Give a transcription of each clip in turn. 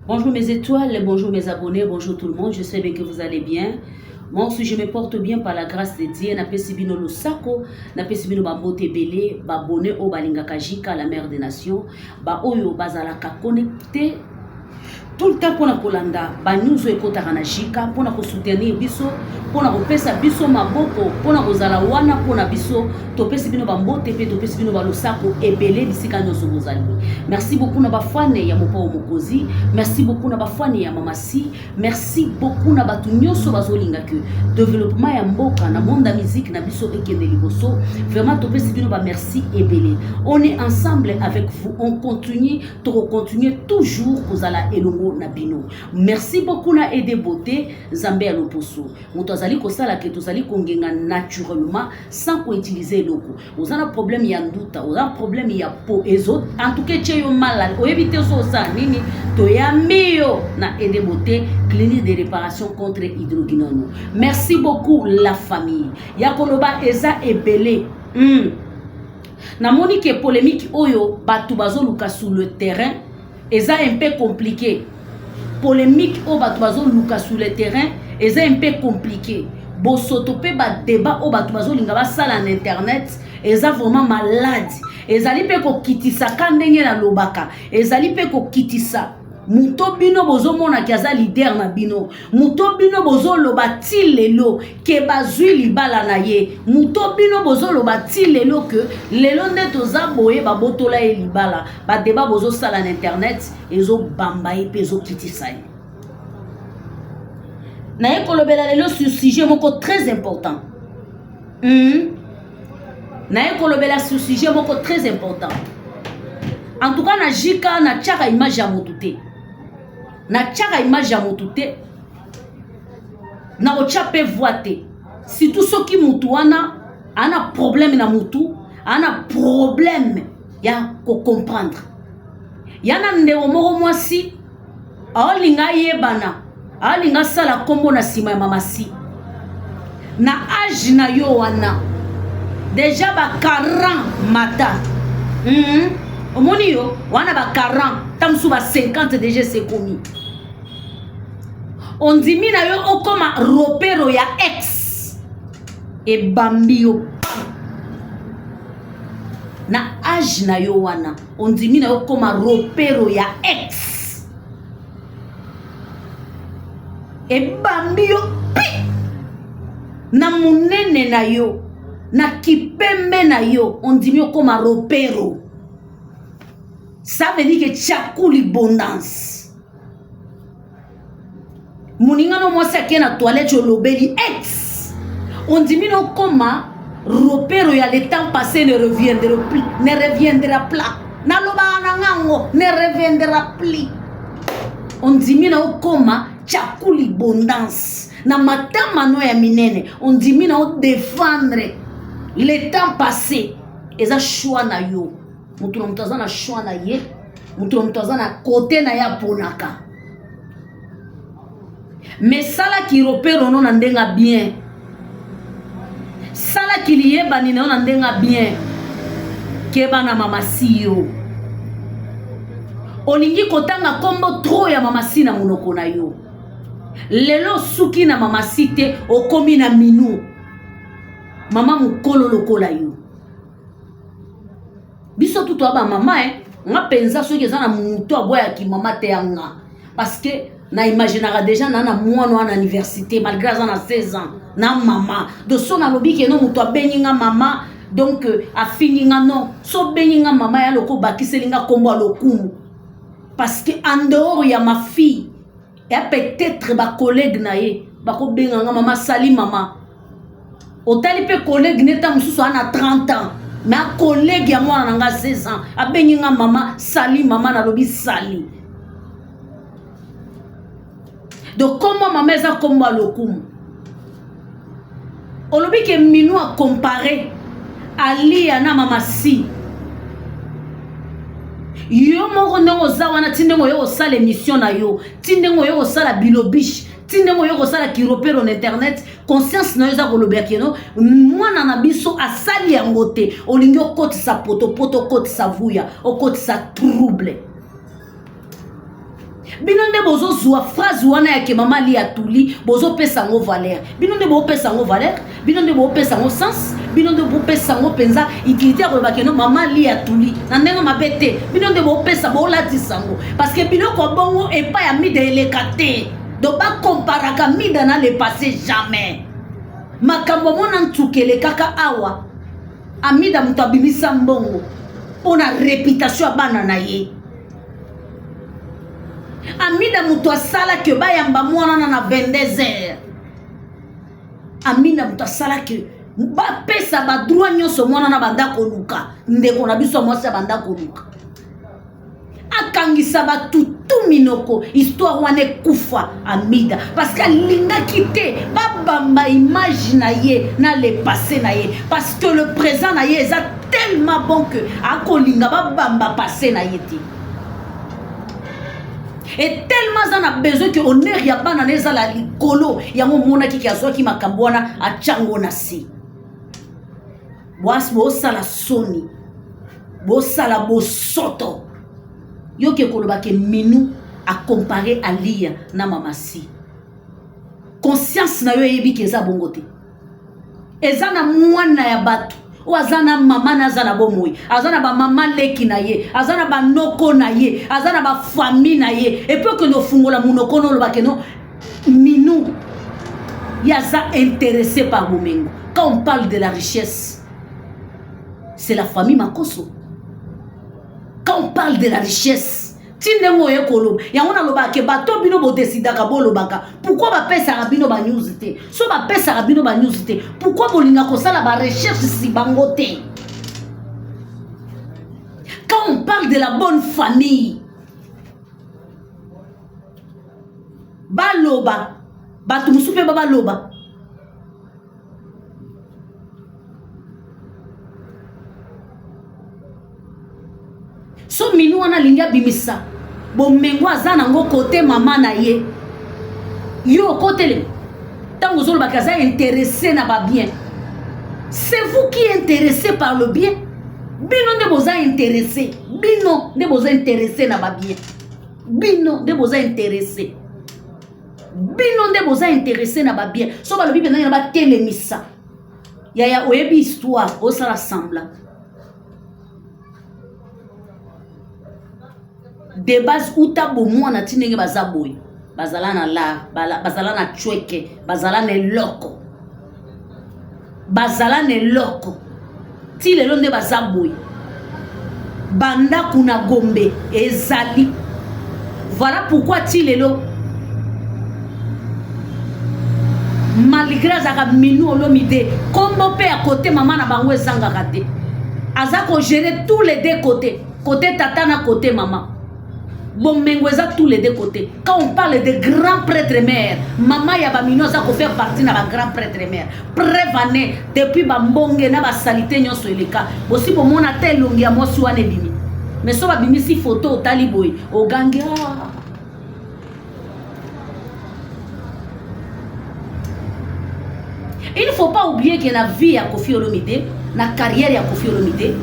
Bonjour mes étoiles, bonjour mes abonnés, bonjour tout le monde, je sais bien que vous allez bien. Moi aussi je me porte bien par la grâce de Dieu. Napesi bino losako, napesi bino ba mbote ebele, ba abonnés oyo balingaka Jika la mère des nations, ba oyo bazalaka connecté tout le temps mpona kolanda ba news oyo ekotaka na Jika, mpona kosoutenir biso, mpona kopesa biso maboko, mpona kozala wana mpona biso. Topesi bino ba mbote mpe topesi bino ba losako ebele bisika nyonso bozali. Merci beaucoup na bafane ya Mopao Mokonzi, merci beaucoup na bafane ya Mama Si, merci beaucoup na bato nyonso bazolinga ke développement ya mboka na monde ya musique na biso ekende liboso. Vraiment topesi bino ba merci ebele. On est ensemble avec vous, on continue, tokocontinue toujours kozala elongo na bino. Merci beaucoup na Ede Beauté, Nzambe ya loposo, moto azali kosala ke tozali kongenga naturellement sans koutiliser eloko. Oza na problème ya nduta, oza na problème ya peau, ezo en tout cas etie yo malade, oyebi te so osala nini, toyambi yo na Ede Beauté, clinique de réparation contre hydroquinone. Merci beaucoup la famille. Ya koloba eza ebele. Namoni ke polémique oyo bato bazoluka sur le terrain eza un peu compliqué. Polémique oyo bato bazoluka sur le terrain eza un peu compliqué. Bosoto mpe badébat oyo bato bazolinga basala na internet eza vraiment malade. Ezali mpe kokitisa ka ndenge nalobaka, ezali mpe kokitisa moto bino bozomonaki aza leader na bino, moto bino bozoloba ti lelo ke bazwi libala na ye, moto bino bozoloba ti lelo ke lelo nde toza boye babotola ye libala. Badébat bozosala na internet ezobamba ye mpe ezokitisa ye. Naye kolobela lelo sur sujet moko très important. Naye kolobela sur sujet moko très important. En tout cas na Jika natiaka image ya motu te, natiaka image ya motu te, nakotya mpe voix te, surtout soki motu wana ana problème na motu, ana problème ya kocomprendre. Ya na ndeko moko mwasi aolinga ayebana, aolinga asala nkombo na nsima ya Mama Si. Na age na yo wana déjà ba 40 mata, Omoni yo wana ba 40, ta mosusu ba 50 déjà esekomi, ondimi na yo okoma ropero ya ex, ebambi yo. Na age na yo wana ondimi na yo okoma ropero ya ex, ebambi yo pi na monene na yo, na kipembe na yo, ondimi okoma ropero. Ça veut dire que tiakuli bondance. Moninga no mwasi ake na toilette, olobeli ex, ondimi na okoma ropero ya le temps passé ne reviendra plus, ne reviendra plus. Nalobaka na ngango, ne reviendra plus. Ondimi na okoma tiakuli bondance na matama no ya minene, ondimi na odéfendre le temps passé. Eza choix na yo. Moto na moto aza na choix na ye, moto na moto aza na kote na ye aponaka. Mais salaki ropero no na ndenge bien, salaki liyebani na yo na ndenge bien. Keba na Mama Si. Yo olingi kotanga nkombo trop ya Mama Si na monoko na yo. Lelo suki na Mama Si te, okomi na minu mama mokolo lokola yo. Biso tu toya bamama e nga mpenza, soki eza na motu aboyaki mama te ya nga, parce que na imaginaka déjà na mwana wana na université, malgré aza na 16 ans na mama. Donc so nalobi ke no, moto abengi nga mama, donc afingi nga. Non, so obengi nga mama ya loko, obakiseli nga nkombo ya lokumu, parce que en dehors ya ma fille ya peut-être bacollègue na ye bakobenga nga mama. Sali mama, otali mpe collègue neta mosusu aza na 30 ans, mais acollègue ya mwana na nga 16 ans abengi nga mama. Sali mama, nalobi sali. Donc kombo mama eza kombo ya lokumu. Olobi ke minu acomparer Alia na Mama Si. Yo moko ndenge oza wana, ti ndenge oyo kosala émission na yo, ti ndenge oyo kosala bilobiche, ti ndenge oyo kosala kiropero na internet, conscience na yo eza kolobela keno mwana na biso asali yango te. Olingi okotisa potopoto, okotisa vuya, okotisa trouble. Bino nde bozozwa phrase wana ya ke mama Aliya atuli, bozopesa yango valeur. Bino nde bopesa yango valeur, bino nde bopesa yango sens, bino nde bopesa yango mpenza utilité ya koloba ke no mama Aliya atuli na ndenge mabe te. Bino nde bopesa, bolatisa yango parce que biloko ya bongo epai ya Mida eleka te. Donc bakomparaka Mida na le passé jamais. Makambo mona ntuka elekaka awa, Amida moto abimisa mbongo mpo na réputation ya bana na ye. Amida moto asala ke bayamba mwana na 22 heures. Amida moto asala ke bapesa ba droit nyonso mwana na banda koluka, ndeko na biso ya mwasi ya banda koluka, akangisa batutu minoko, histoire wana ekufa. Amida parce que alingaki te babamba image na ye na le passé na ye, parce que le présent na ye eza tellement bon que akolinga babamba passé na ye te. Et tellement aza na besoin que honneur ya bana na ezala likolo, yango omonaki ke azwaki makambo wana atyango na se. Bwasi bosala soni, bosala bosoto. Yoke koloba ke Minou a comparé Aliya na Mama Si. Conscience na yo eyebi ke eza bongo te. Eza na mwana ya bato oyo aza na mama na aza na bomoi, aza na bamama leki na ye, aza na banoko na ye, aza na bafamille na ye. Et puis okende ofungola monoko na oloba ke no Minou ye aza intéressé par bomengo. Quand on parle de la richesse, c'est la famille Makoso. Quand on parle de la richesse, ti ndenge oye koloba yango nalobaka ke bato bino bodesidaka bolobaka, pourquoi bapesaka bino ba news te? So bapesaka bino ba news te, pourquoi bolinga kosala ba recherche si bango te? Quand on parle de la bonne famille, baloba bato mosusu mpe babaloba. So Minou wana alingi abimisa bomengo aza nango kote mama na ye, yo okotelema ntango ozolobaka aza intéressé na babien. C'est vous qui est intéressé par le bien. Bino nde boza intéressé, bino nde boza intéressé na babien, bino nde boza intéressé, bino nde boza intéressé na babien. So balobi mpenza na batelemisa yaya, oyebi histoire, osala semblant. De base uta bomwana ti ndenge baza boye, bazala na lar, bazala na chweke, bazala na eloko, bazala na eloko ti lelo nde baza boye. Bandako na Gombe ezali, voilà pourquoi ti lelo malgré azalaka Minou Olomide, kombo mpe ya kote mama na bango ezangaka te, aza kogérer tous les deux côtés, côté tata na côté mama. Bomengo eza tous les deux côtés. Quand on parle de grand prêtre mère, mama ya bamino aza kofaire partie na bagrand prêtre mère. Preuve ane depuis bambonge na basalite nyonso eleka, bosi bomona te elongi ya mwasi wana ebimi. Mais so babimisi photo, otali boye, ogangi ah. Il ne faut pas oublier que na vie ya Koffi Olomide, na carrière ya Koffi Olomide,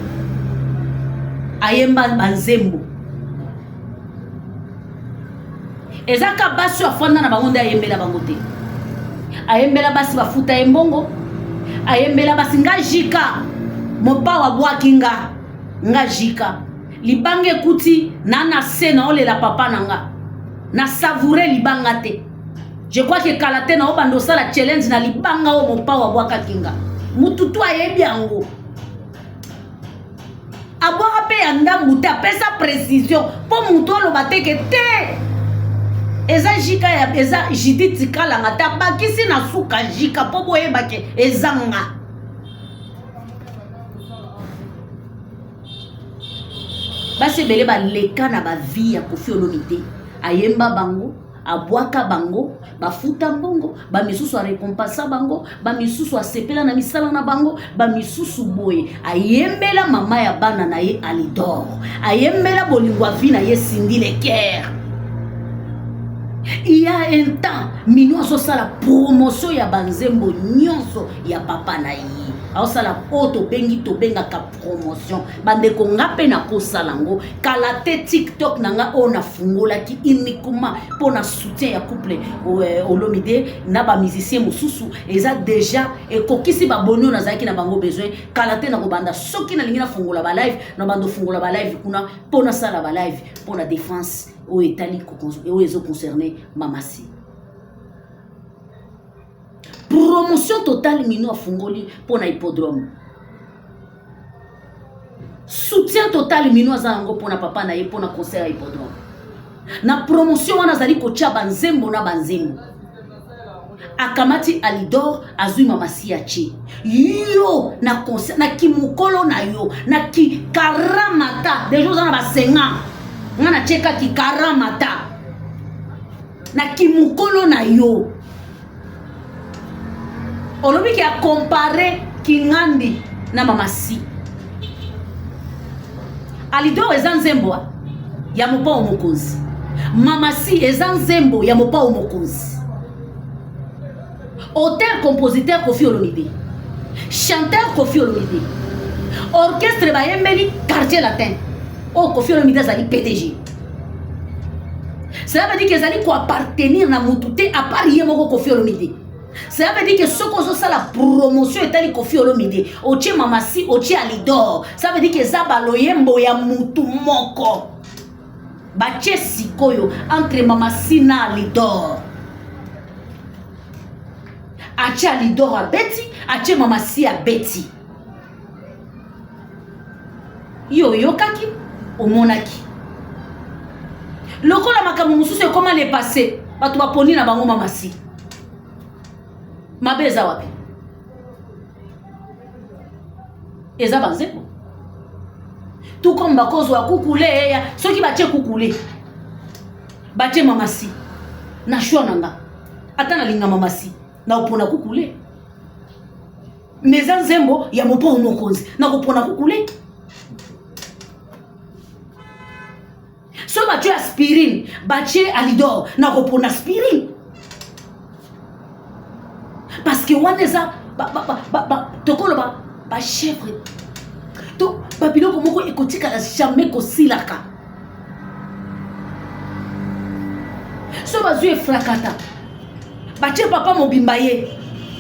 ayemba banzembo. Eza ka basi oyo afanda na bango nde ayembela bango te. Ayembela basi bafuta ye mbongo, ayembela basi nga jika mopao abwaki nga, nga jika libanga ekuti na na se na olela papa na nga na savoure libanga te. Je crois que kala te na obanda osala challenge na libanga oyo mopao abwakaki nga. Mututu ayebi yango. Abwaka mpe ya ndambu te, apesa précision mpo motu aloba te ke te eza jika ya eza Judith Kalanga te, abakisi na suka jika mpo boyeba ke eza nga. Basi ebele baleka na bavie ya Koffi Olomide, ayemba bango, abwaka bango, bafuta mbongo, bamisusu arekompensa bango, bamisusu asepela na misala na bango, bamisusu boye. Ayembela mama ya bana na ye Alidor, ayembela bolingo ya vie na ye Cindy Leker. Il y a un temps, Mino azosala promotion ya banzembo nyonso ya papa na ye. Aosala oyo tobengi tobengaka promotion. Bandeko nga mpe nakosala yango kala te. TikTok na nga oyo nafungolaki uniquement mpo na soutien ya couple Olomide na bamusicien mosusu eza déjà ekokisi baboni oyo nazalaki na bango besoin. Kala te nakobanda, soki nalingi nafungola balive, na bando fungola balive kuna mpo nasala balive mpo na défense oyo etali, oyo ezoconcerne Mamasi. Promotion totale Mino afungoli mpo na hippodrome. Soutien total Mino aza yango mpo na papa na ye, mpo na concert ya hippodrome. Na promotion wana azali kotia banzembo na banzembo. Akamati Alidor, azwi Mamasi, atie yo na concert na kimokolo na yo na kikaramata. Deja oza na basenga nga natieka kikaramata na kimokolo na yo. Olobi ke acompare Kingandi na Mamasi. Alidor eza nzembo ya Mopao Mokonzi, Mamasi eza nzembo ya Mopao Mokonzi. Auteur compositeur Kofi Olomide, chanteur Kofi Olomide, orchestre bayembeli Quartier Latin oyo Kofi Olomide azali PDG. Cela veut dire que ezali koappartenir na mutu te à part ye moko Kofi Olomide. Cela veut dire que soki ozosala promotion etali Kofi Olomide, otie Mamasi, otie Alidor, ça veut dire que eza baloyembo ya mutu moko. Batie sikoyo entre Mamasi na Alidor, atie Alidor abeti, atie Mamasi abeti. Yo oyokaki, omonaki lokola makambo mosusu ekóma le passé. Bato baponi na bango Mamasi, mabe eza wapi? Eza banzembo tout comme bakozwa kukule eya. Soki batie kukule, batie Mamasi, na choix na nga, ata nalinga Mamasi, na opona kukule. Mais eza nzembo ya Mopao Mokonzi, nakopona kukule. So batie aspirine, batie Alidor, nakopona aspirine, parce que wana eza tokoloba bachèvre to babiloko moko ekotikala jamais kosilaka. So bazwi Efrakata, batie papa mobimba ye,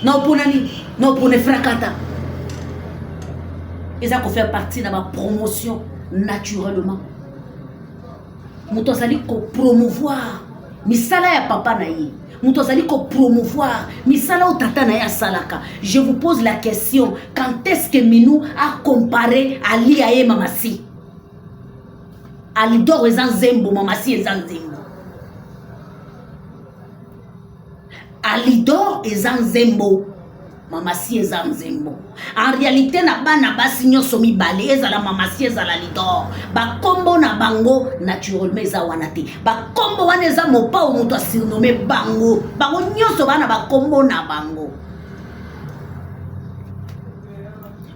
na opona nini? Na opona Efrakata. Eza kofaire partie na bapromotion. Naturellement, moto azali kopromouvoir misala ya papa na ye, moto azali kopromouvoir misala oyo tata na ye asalaka. Je vous pose la question: quand est-ce que Minou a comparé Ali aye Mamasi? Alidor eza nzembo, Mamasi eza nzembo. Alidor eza nzembo, Mamasi eza nzembo. En réalité, na bana basi nyonso mibale, ezala Mamasi, ezala Lidor, bakombo na bango naturellement eza wana te. Bakombo wana eza Mopao moto asurnome bango. Bango nyonso bana bakombo na bango.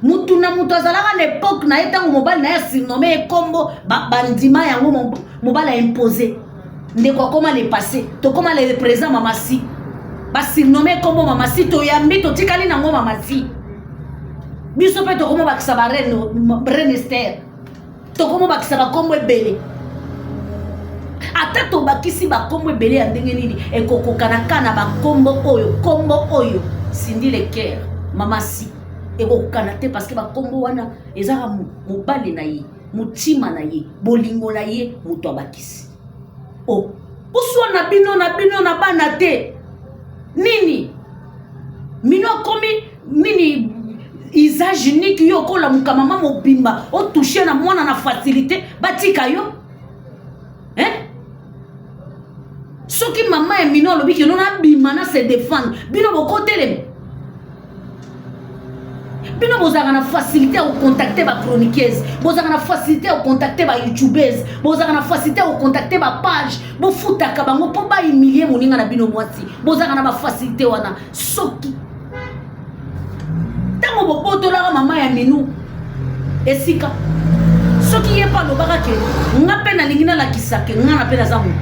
Mutu na mutu azalaka na époque na ye. Ntango mobali na ye asurnome ye kombo, bandima yango, mobali aimpose. Ndeko, akóma le passé, tokóma le présent. Mamasi basurnome kombo Mamasi, toyambi, totikali nango Mamasi. Biso mpe tokóma bakisa bareine, reine Ester, tokóma bakisa bakombo ebele. Ata tobakisi bakombo ebele ya ndenge nini, ekokokana ka na bakombo oyo. Kombo oyo Cindy Le Cœur, Mamasi, ekokokana te, parce que bakombo wana ezaka mobali na ye, motima na ye, bolingo na ye moto abakisi. O uswa na bino na bino na bana te. Nini mino akomi nini? Usage unique. Yo okolamuka, mama mobimba, otouche na mwana na facilité, batika yo, hein? Soki mama ya Mino alobi keno nabima na se défendre, bino bokotelema. Bino bozalaka na facilité ya kocontacte bachroniqueuse, bozalaka na facilité ya kocontacte bayoutubeuse, bozalaka na facilité ya kocontacte bapage, bofutaka bango mpo bahumilie moninga na bino mwasi. Bozalaka na bafacilité wana. Soki ntango bobotolaka mama ya Minu esika, soki ye mpe alobaka ke nga mpe nalingi nalakisa ke nga na mpe naza moto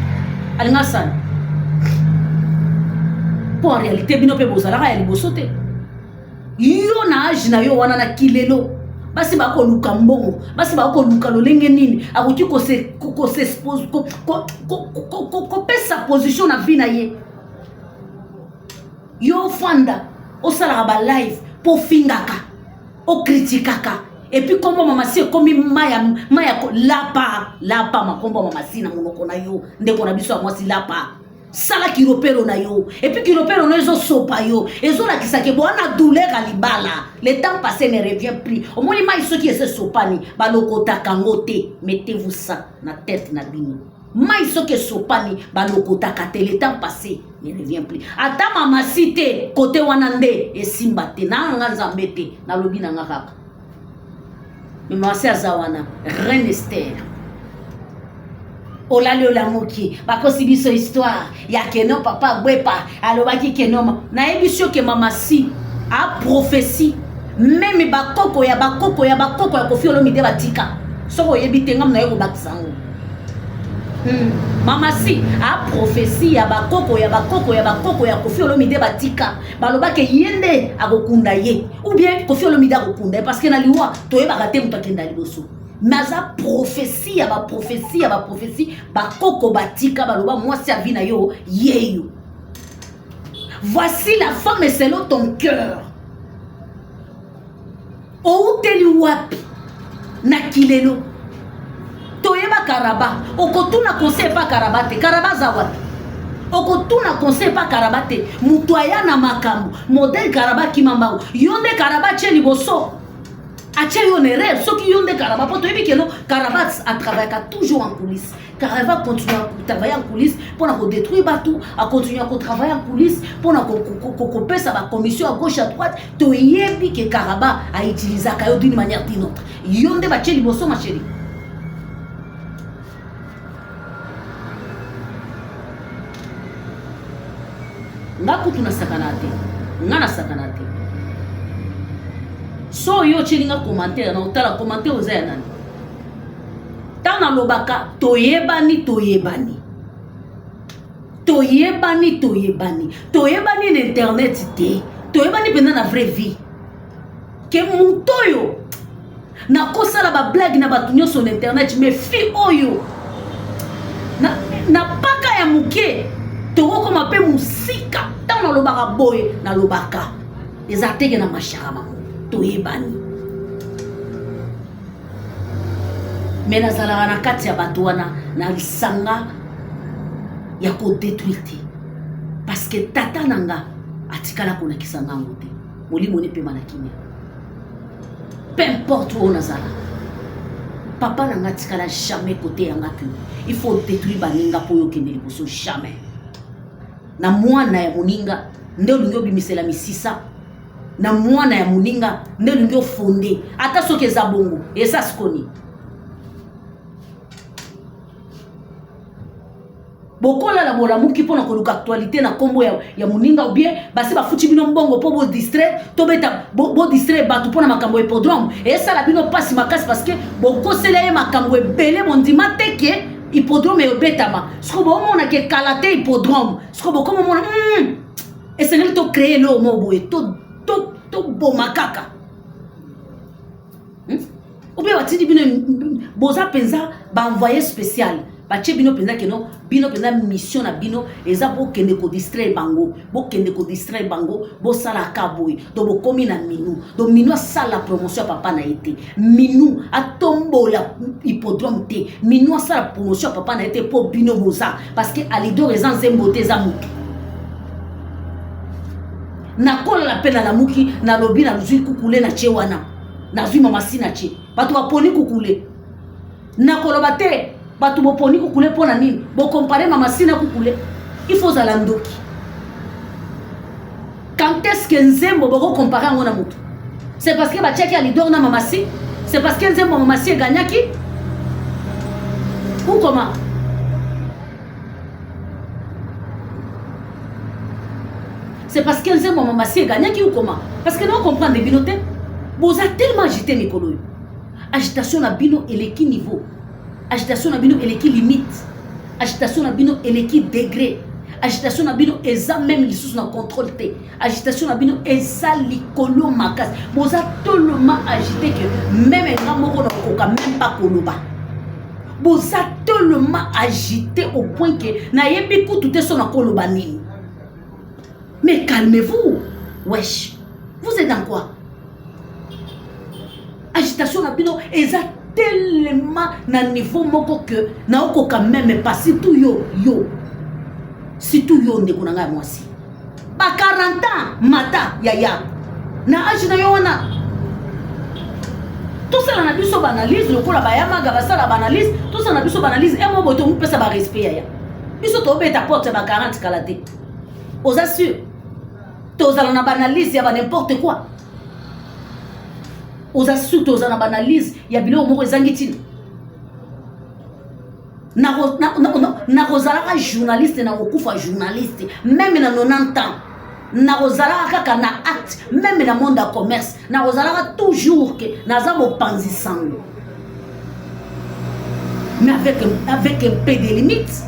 alingi asala. Mpo en réalité bino mpe bozalaka ya liboso te. Yo na age na yo wana na kilelo basi bakoluka mbongo, basi bakoluka lolenge nini akoki kopesa position na vie na ye. Yo ofanda osalaka ba live mpo ofingaka, okritikaka, epuis kombo mama si ekomi maya maya lapa lapa makombo mama si na monoko na yo, ndeko na biso ya mwasi lapa. Sala kiropero na yo, epuis kiropero na yo ezosopa yo, ezolakisa ke bwana douleur ya libala, le temps passé ne revient plus. Omoni mai soki ese esopani balokotaka yango te. Mettez-vous ça na tête na bino, mai soki esopani balokotaka te, le temps passé ne revient plus. Ata mama si te kote wana nde esimba te, na nga nzambe te, nalobi na nga kaka. Mais mama si aza wana, reine Esther. Olali olamuki, bakosi biso histoire ya keno papa Gwepa alobaki keno. Nayebi so ke mama si a prophétie meme bakoko ya bakoko ya bakoko ya Koffi Olomide batika. Soki oyebi te, ngam naye kobakisa yango. Mama si a prophétie ya bakoko ya bakoko ya bakoko ya Koffi Olomide batika, balobaki ye nde akokunda ye, ou bien Koffi Olomide akokunda ye, parce que na liwa toyebaka te moto akenda liboso. Mais aza prophétie ya ba prophétie ya ba prophétie, bakoko batika baloba mwasi ya vie na yo yeyo. Voici la femme selon ton cœur. Outeli wapi na kilelo toyeba karaba, okotuna conseil pa karaba te, karaba aza wapi? Okotuna conseil pa karaba te, moto aya na makambo modèle karaba kima mbango, yo nde karaba tie liboso, atie yo na erreur. Soki yo nde karaba, po toyebi keno karaba atravaillaka toujours en coulisse. Karaba continue à travailler en coulisse mpona kodétruire bato, acontinue à kotravailler en coulisse mpona kopesa bacommission à gauche à droite. Toyebi ke karaba autilisaka yo d'une manière d'une autre, yo nde batie liboso, ma chérie. Nga kutu nasakana te, nga nasakana te. So yo otyeli nga commentaire na otala commentaire oza ya nani? Ntango nalobaka toyebani, toyebani, toyebani, toyebani, toyebani na internet te, toyebani mpenza na vraie vie. Ke moto oyo nakosala bablague na bato nyonso na internet, mais fille oyo na paka ya moke tokokoma mpe mosika. Ntango nalobaka boye, nalobaka eza teke na mashaka bango, toyebani. Me nazalaka na kati ya bato wana na lisanga ya kodétruire te, parce que tata na nga atikala kolakisa ngango te. Molimo ne pema na kimia, peu importe oyo nazala, papa na nga atikala jamais kote yanga ke il faut détruire baninga mpo oyo okende liboso. Jamais na mwana ya moninga nde olingi obimisela misisa, na mwana ya moninga nde olingi ofonde. Ata soki eza bongo, eza sikoni bokolala bolamuki mpona koluka actualité na nkombo ya moninga, ou bien basi bafuti bino mbongo mpo bodistraire, tobeta bodistraire bato mpona makambo ya hippodrome. Esala bino mpasi makasi parce que bokosela ye makambo ebele, bondima te ke hippodrome ebetama. Siko bomona ke kala te hippodrome, siko bokomomona esengeli tocreye eloko moko boye, toboma kaka. Ou bien batindi bino, boza mpenza baenvoyé spécial, batie bino mpenza keno bino mpenza mission na bino eza bokende kodistraire bango, bokende kodistraire bango, bosalaka boye. Donc bokomi na minu, donc minu asala promotion ya papa na ye te, minu atombola hippodrome te, minu asala promotion ya papa na ye te, mpo bino boza parce que alidor eza nzembo te, eza motu. Nakolala mpe nalamuki, nalobi nazwi kukule na tie wana, nazwi mama si na tie, bato baponi kukule. Nakoloba te bato boponi kukule mpo na nini bokompare mama si na kukule. Il faut ozala ndoki. Quand est-ce que nzembo bokokompare yango na motu? C'est parce que batiaki alidor na mama si, c'est parce que nzembo mama si egagnaki ou comment? C'est parce que nzembo mama si egagnaki ou comment? Parce que na comprendre bino te, boza tellement agité mikolo oyo. Agitation na bino eleki niveau, agitation na bino eleki limite, agitation na bino eleki degré. Agitation na bino eza meme lisusu na contrôle te. Agitation na bino eza likolo makasi. Boza tellement agité que meme nga moko na koka même pas koloba. Boza tellement agité au point que nayebi kutu te so na koloba nini. Mais calmez-vous. Wesh. Vous êtes dans quoi? Agitation na bino eza tellement na niveau moko que naokoka meme pas, surtout yo, yo, surtout yo ndeko na ngai ya mwasi ba 40 ans mata yaya na age na yo wana. Tosala na biso baanalyse lokola bayamaga basala baanalyse, tosala na biso baanalyse emo boye, tomipesa barespect yaya. Biso tobeta porte ya ba 40 kala te. Oza sûr tozala na baanalyse ya ba n'importe quoi? Oza sûr toza na baanalyse ya biloko moko ezangi ntina? Nakozalaka journaliste, nakokufa journaliste même na 90 ans. Nakozalaka kaka na acte, même na monde ya commerce, nakozalaka toujours ke naza mopanzi sango, mais avec un peu de limite,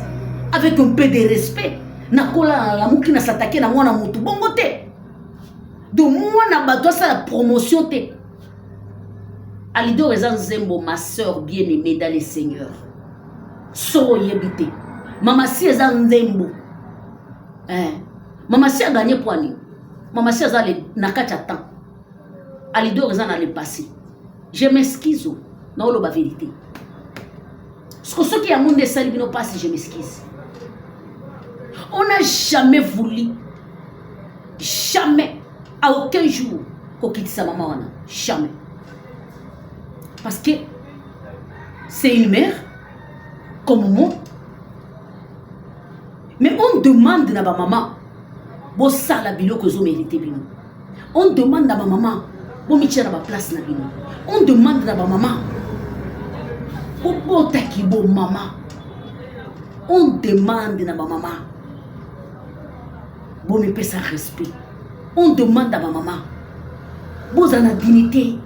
avec un peu de respect. Nakola, nalamuki, nasatake na mwana motu bongo te. Donc mwana bato asala promotion te. Alidor eza nzembo, ma sœur bien aimée dans le Seigneur. Soko oyebi te, Mama Si eza nzembo, eh. Mama Si aganye po nini? Mama Si aza na kati ya temps, Alidor eza na le passé. Je m'excuse, naoloba vérité. Siko soki yango nde esali bino mpasi, je m'excuse. On n'a jamais voulu, jamais, à aucun jour kokitisa mama wana, jamais, parce que c'est une mère comme moi. Mais on demande na bamama bosala biloko ezomérite bino. On demande na bamama bomitia na baplace na bino. On demande na bamama bobotaki bomama. On demande na bamama bomipesa respect. On demande na bamama bozala na dignité.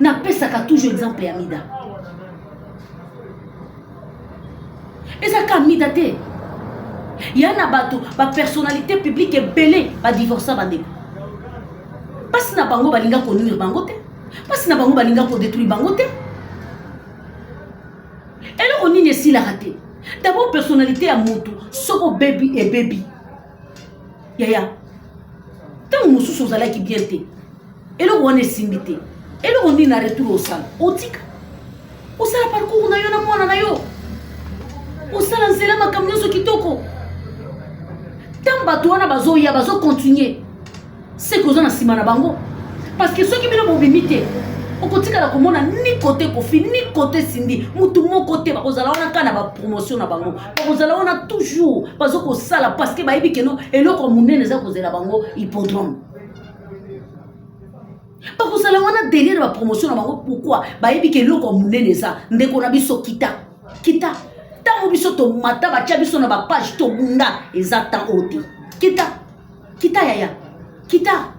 Napesaka toujours exemple ya Mida. Eza ka Mida te, ya na bato bapersonnalité publique ebele badivorsa. Bandeko, mpasi na bango balinga konuire bango te, mpasi na bango balinga kodétruire bango te. Eloko nini esilaka te? D'abord personnalité ya motu, soki obebi, ebebi yaya. Ntango mosusu ozalaki bien te, eloko wana esimbi te. Eloko nini na retour osala? Otika, osala parcours na yo na mwana na yo, osala nzela, makambo nyonso kitoko. Ntango bato wana bazoya, bazocontinue, seke oza na nsima na bango, parce que soki bino bobimi te, okotikala komona ni côté Kofi ni côté Cindy, mutu moko te. Bakozala wana kaka na bapromotion na bango, bakozala wana toujours, bazokosala parce que bayebi keno eloko monene eza kozela bango, hippodrome. Bakozala wana derrière bapromotion na bango. Pourquoi? Bayebi ke eloko monene eza. Ndeko na biso, kita, kita. Ntango biso tomata, batia biso na bapage, tobunda. Eza temps oyo te. Kita, kita yaya, kita.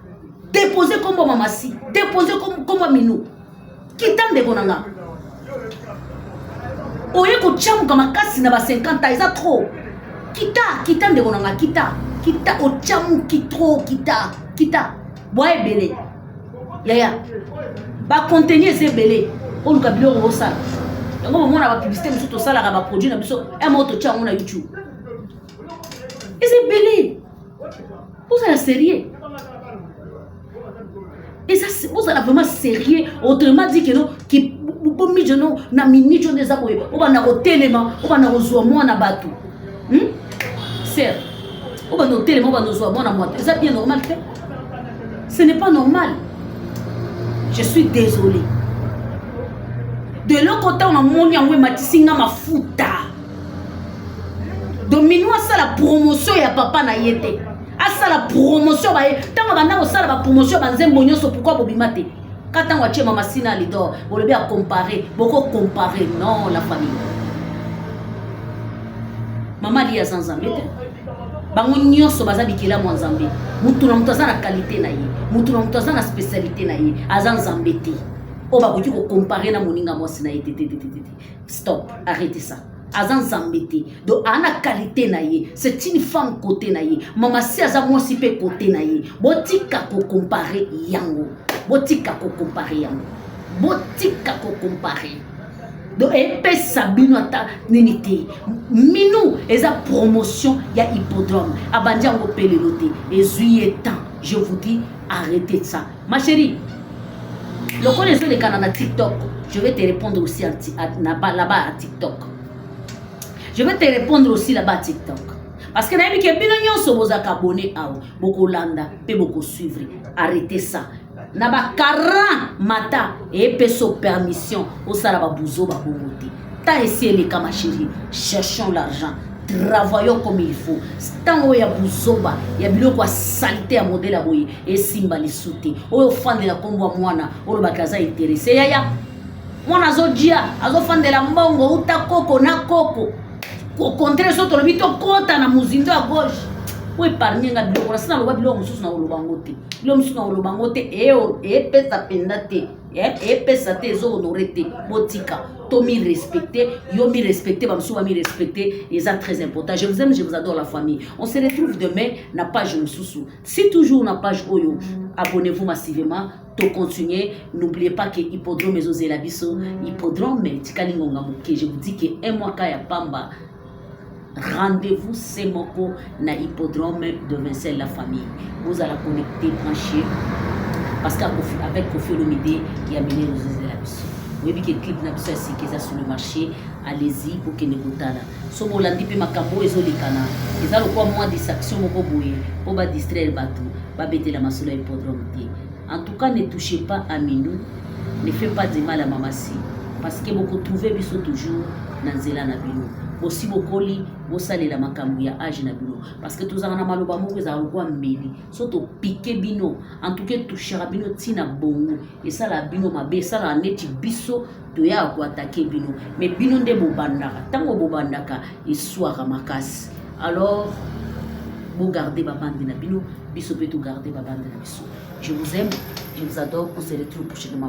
Dépose kombo Mama Si, dépose kombo Minu. Kita ndeko na nga. Oye kotiamuka makasi na ba 50 ans, eza trop. Kita, kita ndeko na nga, kita, kita. Otiamuki trop. Kita, kita. Bwa ebele yaya, bacontenu eza ebele. Oluka biloko osala yango. Bomona bapublicité mosusu tosalaka, baproduit na biso moko totia yango na YouTube, eza ebele. Ozala sérieux, eza ozala vraiment sérieux. Autrement dit keno bomijo no na minute oyo eza boye, obanda kotelema, obanda kozwa mwana bato, Ser obanda kotelema, obanda kozwa mwana moto, eza bien normal te. Ce n'est pas normal, je suis désolé. De eloko ntango namoni yango ematisi nga mafuta. Domino asala promotion ya papa na ye te, asala promotion baye. Ntango banda kosala bapromotion ya banzembo nyonso, pourquoi bobima te? Ka ntango atie Mama Sina, Alidor, bolobi acompare, bokocompare. Non, la famille, mama Ali aza Nzambe te. Bango nyonso baza bikelamu ya Nzambe. Mutu na mutu aza na qualité na ye, mutu na mutu aza na spécialité na ye. Aza Nzambe te oyo bakoki kocompare na moninga mwasi na ye te, te, te, te, te. Stop, arrêtez ça. Aza Nzambe te. Donc aa na qualité na ye, c'est une femme côté na ye. Mama Si aza mwasi mpe côté na ye. Botika kocomparer yango, botika kocomparer yango, botika kocomparer. Donc epesa bino ata nini te. Minou eza promotion ya Hippodrome, abandi yango mpe lelo te, ezwi ye temps. Je vous dis, arrêtez ça, ma chérie. Lokola ezolekana na TikTok, je vais te répondre aussi là-bas à TikTok. Je vais te répondre aussi là-bas à TikTok, parce que nayebi ke bino nyonso bozalaka abonné awa, bokolanda mpe bokosuivre. Arrêtez ça. Na ba 40 mata epesa permission osala babuzo babongo te. Tant esi eleka, ma chérie. Cherchons l'argent, travaillons comme il faut. Ntango oyo ya buzoba, ya biloko ya saleté ya modèle ya boye esimba lisu te. Oyo ofandela nkombo ya mwana, olobaki aza intéressé. Yaya, mwana azodia, azofandela mbongo uta koko na koko. Au contraire, so tolobi tokɔta na mozindo ya gauche po épargne nga biloko na si naloba. Biloko mosusu na koloba yango te, biloko mosusu na koloba yango te. Epesa mpenza te, epesa te, ezohonorer te. Botika, tomi respecte. Yo mi respecte, bamosusu bami respecte, eza très important. Je vous aime, je vous adore, la famille. On se retrouve demain na page mosusu, si toujours na page oyo. Abonnez-vous massivement, to continuer. N'oubliez pas que Hippodrome ezozela biso. Hippodrome etikali ngonga moke. Je vous dis que un mois ka ya pamba. Rendez-vous se moko na Hippodrome de Vincennes, la famille. Bozala connecté, branché, parce que avec Kofi Olomide ya minene ozozela biso. Oyebi ke clip na biso ya sika eza sur le marché. Allez-y, bokende kotala. So bolandi mpe makambo oyo ezolekana, eza lokwa mwa distraction moko boye mpo badistraire bato, babetela masolo ya Hippodrome te. En tout cas, ne touchez pas à Minou, ne fait pas de mal à Mama Si, parce que bokotrouve biso toujours na nzela na bino. Bosi bokoli, bosalela makambo ya age na bino, parce que tozalaka na maloba moko ezalaka lokwa mbeli. So topike bino, en tout cas touchaka bino ntina bongo, esalaka bino mabe, esalaka neti biso toyaka koattaquer bino. Mais bino nde bobandaka. Ntango bobandaka, eswaka makasi. Alors bogarde babande na bino, biso mpe togarde babande na biso. Je vous aime, je vous adore. On se retrouve prochainement.